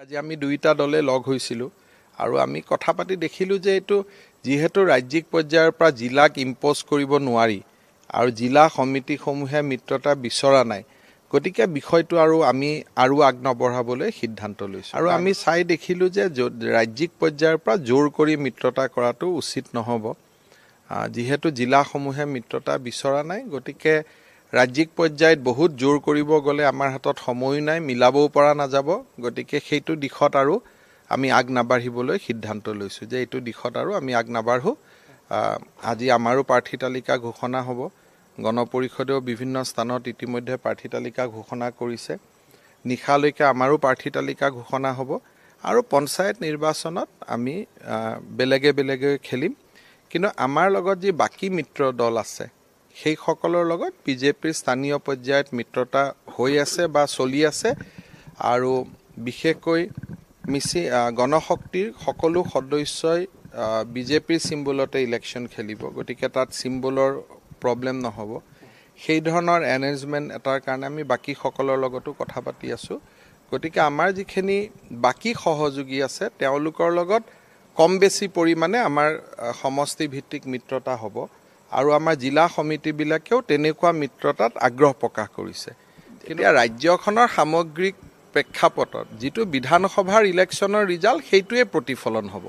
আজি আমি দুয়োটা দলে লগ হৈছিলোঁ আৰু আমি কথা পাতি দেখিলোঁ যে এইটো যিহেতু ৰাজ্যিক পৰ্যায়ৰ পৰা জিলাক ইম্প'জ কৰিব নোৱাৰি আৰু জিলা সমিতিসমূহে মিত্ৰতা বিচৰা নাই, গতিকে বিষয়টো আৰু আমি আৰু আগ নবঢ়াবলৈ সিদ্ধান্ত লৈছোঁ। আৰু আমি চাই দেখিলোঁ যে ৰাজ্যিক পৰ্যায়ৰ পৰা জোৰ কৰি মিত্ৰতা কৰাটো উচিত নহ'ব। যিহেতু জিলাসমূহে মিত্ৰতা বিচৰা নাই, গতিকে ৰাজ্যিক পৰ্যায়ত বহুত জোৰ কৰিব গ'লে আমাৰ হাতত সময়ো নাই, মিলাবও পৰা নাযাব। গতিকে সেইটো দিশত আৰু আমি আগ নাবাঢ়িবলৈ সিদ্ধান্ত লৈছোঁ যে এইটো দিশত আৰু আমি আগ নাবাঢ়োঁ। আজি আমাৰো প্ৰাৰ্থী তালিকা ঘোষণা হ'ব। গণ পৰিষদেও বিভিন্ন স্থানত ইতিমধ্যে প্ৰাৰ্থী তালিকা ঘোষণা কৰিছে। নিশালৈকে আমাৰো প্ৰাৰ্থী তালিকা ঘোষণা হ'ব আৰু পঞ্চায়ত নিৰ্বাচনত আমি বেলেগে বেলেগে খেলিম। কিন্তু আমাৰ লগত যি বাকী মিত্ৰ দল আছে সেইসকলৰ লগত বিজেপিৰ স্থানীয় পৰ্যায়ত মিত্ৰতা হৈ আছে বা চলি আছে। আৰু বিশেষকৈ মিচি গণশক্তিৰ সকলো সদস্যই বিজেপিৰ চিম্বলতে ইলেকশ্যন খেলিব, গতিকে তাত চিম্বলৰ প্ৰব্লেম নহ'ব। সেই ধৰণৰ এৰেঞ্জমেণ্ট এটাৰ কাৰণে আমি বাকীসকলৰ লগতো কথা পাতি আছোঁ। গতিকে আমাৰ যিখিনি বাকী সহযোগী আছে তেওঁলোকৰ লগত কম বেছি পৰিমাণে আমাৰ সমষ্টিভিত্তিক মিত্ৰতা হ'ব আৰু আমাৰ জিলা সমিতিবিলাকেও তেনেকুৱা মিত্ৰতাত আগ্ৰহ প্ৰকাশ কৰিছে। এতিয়া ৰাজ্যখনৰ সামগ্ৰিক প্ৰেক্ষাপটত যিটো বিধানসভাৰ ইলেকশ্যনৰ ৰিজাল্ট সেইটোৱে প্ৰতিফলন হ'ব।